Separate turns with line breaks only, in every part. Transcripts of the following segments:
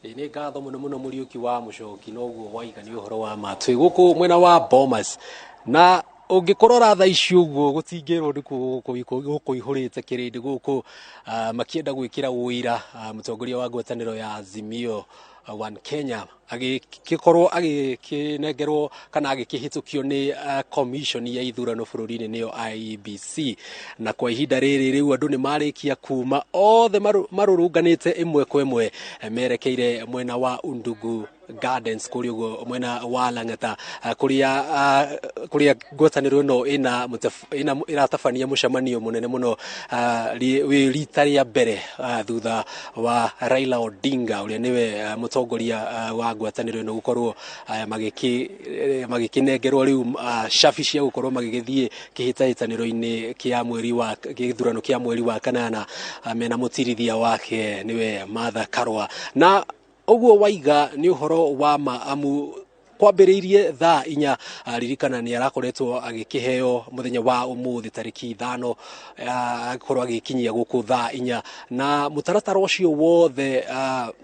Ĩ, nĩ ngatho mũno mũno Mũriũki wa Mũcoki. Noguo waiga, nĩ ũhoro wa ma, twĩ gũkũ mwena wa Bomas, na ũngĩkũrora thaa ici ũguo gũtingĩrwo nĩ gũkũ ihũrĩte kĩrĩndĩ gũkũ, makĩenda gwĩkĩra ũira mũtongoria wa ngwatanĩro ya Azimio One Kenya agĩkorwo agĩkĩnengerwo kana agĩkĩhĩtũkio nĩ commission ya ithurano bũrũri-inĩ, nĩyo IEBC. Na kwa ihinda rĩrĩ rĩu andũ nĩ marĩkia kuma othe marũrũnganĩte ĩmwe kwa ĩmwe merekeire mwena wa Undugu Gardens kũrĩa ũguo mwena wa Lang'ata, kũrĩa ngwatanĩro ĩno ĩna ĩratabania mũcemanio mũnene mũno, wĩ rita rĩa mbere thutha wa Raila Odinga ũrĩa nĩwe mũtongoria wa ngwatanĩro ĩno gũkorwo magĩkĩnengerwo rĩu cabi cia gũkorwo magĩgĩthiĩ kĩhĩtahĩtanĩro-inĩ kĩa mweri wa gĩthurano kĩa mweri wa kanana, mena mũtirithia wake nĩwe Martha Karua. Na ũguo waiga nĩ ũhoro wa ma, amu kwambĩrĩirie thaa 4. Ririkana nĩ arakoretwo agĩkĩheo mũthenya wa ũmũthĩ tarĩki 5, akorwo agĩkinyia gũkũ thaa 4, na mũtaratara ũcio wothe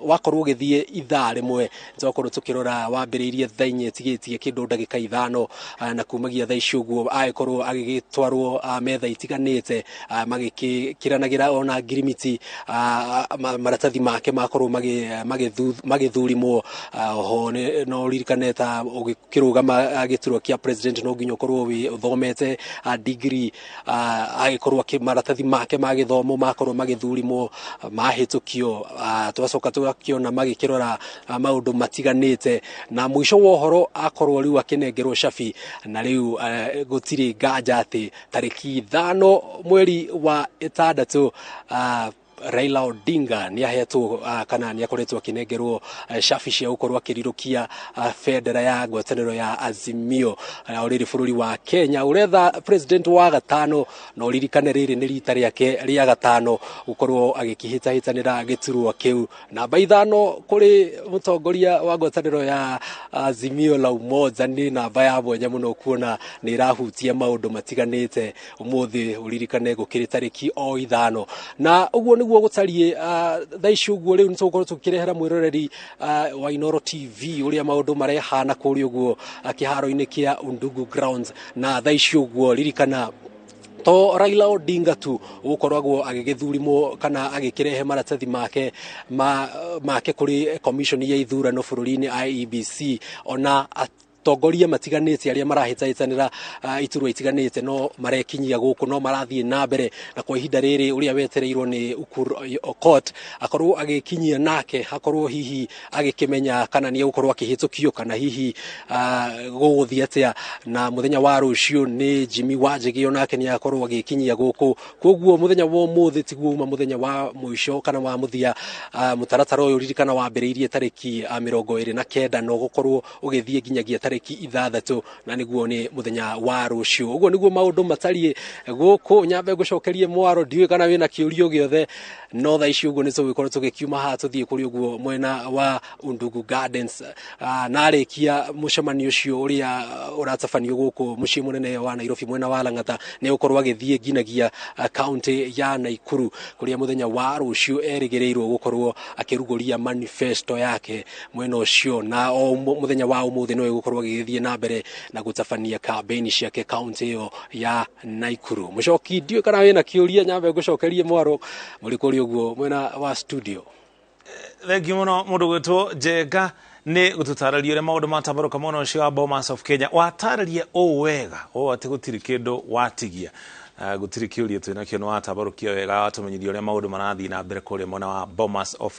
wakorwo ũgĩthiĩ ithaa rĩmwe. Twakorwo tũkĩrora wambĩrĩirie thaa 4 ĩtigĩtie kĩndũ ndagĩka 5, na kumagia thaa icio ũguo agĩkorwo agĩgĩtwarwo metha itiganĩte, magĩkĩranagĩra ona ngirimiti, maratathi make makorwo magĩthurimwo. Oho no ũririkane ta ũgĩkĩrũgama gĩturwa kĩa president no nginya ũkorwo wĩ ũthomete degree. Agĩkorwo maratathi make ma gĩthomo makorwo magĩthurimwo, mahĩtũkio. Twacoka tũgakĩona magĩkĩrora maũndũ matiganĩte, na mũico wa ũhoro akorwo rĩu akĩnengerwo cabi, na rĩu gũtirĩ nganja atĩ tarĩki 5 mweri wa ĩtandatũ Raila Odinga nĩ ahetwo kana nĩ akoretwo akĩnengerwo cabi cia gũkorwo akĩrirũkia bendera ya ngwatanĩro ya Azimio. O rĩrĩ bũrũri wa Kenya ũretha president wa gatano, na ũririkane rĩrĩ nĩ rita rĩake rĩa gatano gũkorwo agĩkĩhĩtahĩtanĩra gĩturwa kĩu. Namba 5 kũrĩ mũtongoria wa ngwatanĩro ya Azimio la Umoja nĩ namba ya mwanya mũno, kuona nĩ ĩrahutia maũndũ matiganĩte. Ũmũthĩ ũririkane gũkĩrĩ tarĩki o 5, na ũguo nĩguo gũtariĩ thaa ici. Ũguo rĩu nĩ tũgũkorwo tũkĩrehera mwĩroreri wa Inooro TV ũrĩa maũndũ marehana kũrĩa ũguo kĩharo-inĩ kĩa Undugu Grounds. Na thaa ici ũguo ririkana to Raila Odinga tu ũgũkoragwo agĩgĩthurimwo kana agĩkĩrehe maratathi make ma make kũrĩ commission ya ithurano bũrũri-inĩ IEBC, ona atongoria matiganĩte arĩa marahĩtahĩtanĩra iturwa itiganĩte no marekinyia gũkũ, no marathiĩ na mbere. Na kwa ihinda rĩrĩ ũrĩa wetereirwo nĩ Ukur Okot akorwo agĩkinyia nake, akorwo hihi agĩkĩmenya kana nĩ egũkorwo akĩhĩtũkio kana hihi gũgũthiĩ atĩa. Na mũthenya wa rũciũ nĩ Jimmy Wanjigi, onake nĩ akorwo agĩkinyia gũkũ. Koguo mũthenya wa ũmũthĩ tiguo uma mũthenya wa mũico kana wa mũthia. Mũtaratara ũyũ ririkana wambĩrĩirie tarĩki 29 na ũgũkorwo ũgĩthiĩ nginyagia tarĩki 6, na nĩguo nĩ mũthenya wa rũciũ. Ũguo nĩguo maũndũ matariĩ gũkũ. Nyambe ngũcokerie mwaro, ndiũĩ kana wĩna kĩũrio gĩothe, no thaa ici ũguo nĩ tũgũkorwo tũgĩkiuma haha tũthiĩ kũrĩ ũguo mwena wa Undugu Gardens. Na arĩkia mũcemanio ũcio ũrĩa ũratabanio gũkũ mũciĩ mũnene wa Nairobi mwena wa Lang'ata, nĩ egũkorwo agĩthiĩ nginagia kaunti ya Naikuru, kũrĩa mũthenya wa rũciũ erĩgĩrĩirwo gũkorwo akĩrugũria manifesto yake mwena ũcio. Na o mũthenya wa ũmũthĩ no egũkorwo agĩgĩthiĩ na mbere na gũtabania kambĩini ciake kaunti ĩyo ya Naikuru. Mũcoki, ndiũĩ kana wĩna kĩũria, nyambe ngũcokerie mwaro mũrĩ kũrĩa ũguo mwena wa studio.
Thengiũ mũno mũndũ gwĩtwo Njenga nĩ gũtũtarĩria ũrĩa maũndũ matambarũka mwena ũcio wa Bomas of Kenya. Watarĩria ũũ wega ũũ atĩ gũtirĩ kĩndũ watigia. Gũtirĩ kĩũria twĩnakĩo, nĩ watambarũkia wega, watũmenyithia ũrĩa maũndũ marathiĩ na mbere kũrĩa mwena wa Bomas of Kenya.